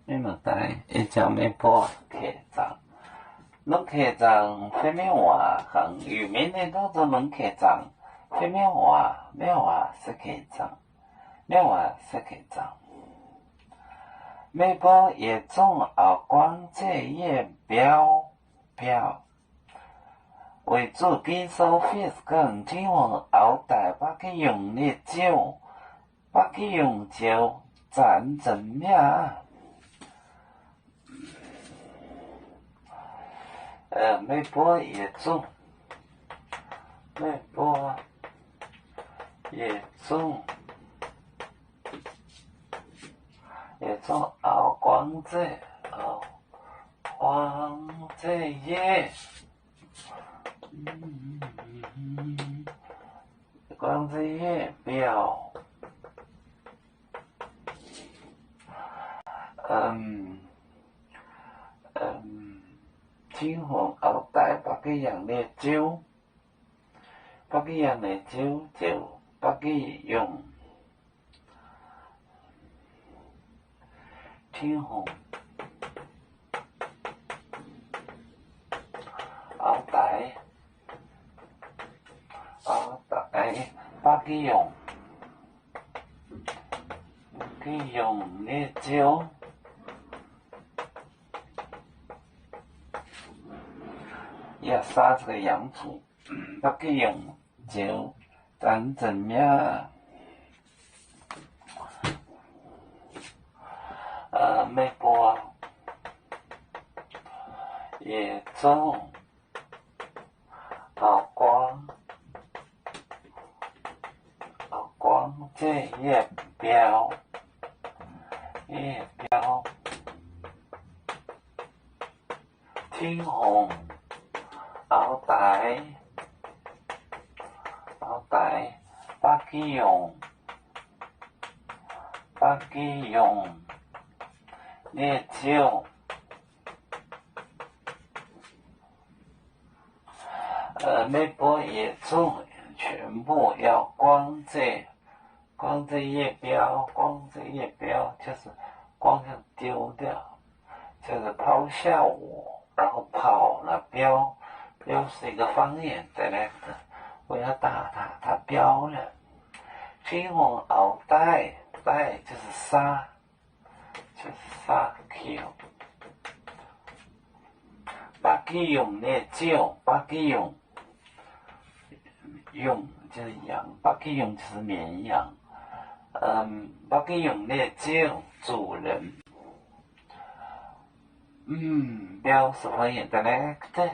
Mv baac daaih ih zanc meih mbuo keh zaangc, longc keh zaangc fai miev waac, kangx Iu-Mienh ninh duqv zoux longc keh zaangc fai miev waac, miev waac se keh zaangc, miev waac se keh zaangc. Meih mbuo yietc zungv auv-guangv zeiv yieh biauv, biauv, weic zuqc Ging-Sou fiev ganh Tin-Hungh auv-daic ba'gi yungh nyei ziouv, ba'gi yungh zioux zanc nzengc mi'aqv. Meih mbuo yietc zungv, meih mbuo yietc zungv, yietc zungv auv-guangv zeiv, auv-guangv zeiv yieh, guangv zeiv yieh biauv. Tin-Hungh auv-daic ba'gi yangh nyei ziouv, ba'gi yangh nyei ziouv ziouc ba'gi yungh. Tin-Hungh auv-daic, auv-daic ba'gi yungh, ba'gi yungh nyei ziouv yaac saa za'gengh yangh zuqc ba'gi yungh zioux zanc nzengc mi'aqv. Meih mbuo yietc zungv auv-guangv, auv-guangv zeiv yieh biauv, yieh biauv. Tin-Hungh auv-daic, auv-daic ba'gi yungh, ba'gi yungh nyei ziouv. Meih mbuo yietc zungv 全部 yaac guangv zeiv, guangv zeiv yieh biauv, guangv zeiv yieh biauv, 就是 guangv diuv diuv, 就是咆哮我，然后跑了 biauv, biauv 是一个方言 dialect, 我要打他，他 biauv 了。Tin-Hungh auv-daic, daic 就是杀，就是杀 kill. Ba'gi yungh nyei ziouv, ba'gi yungh, yungh 就是羊，ba'gi yungh 就是绵羊。Ba'gi yungh nyei ziouv, 主人。Biauv 是方言 dialect,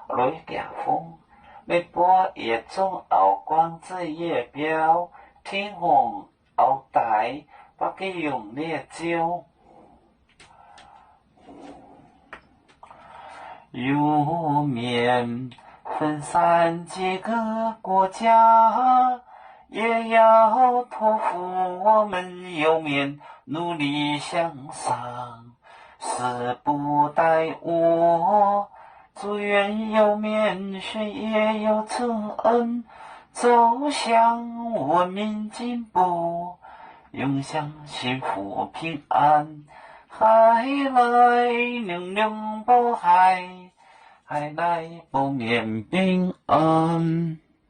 loz-giac fungv. Meih mbuo yietc zungv auv-guangv zeiv yieh biauv, Tin-Hungh auv-daic ba'gi yungh nyei ziouv. 有面分散几个国家，也要托付我们有面努力向上，死不耽误。祝愿有面谁也有承恩，走向文明进步，永享幸福平安。海内永永保海，海内保面平安。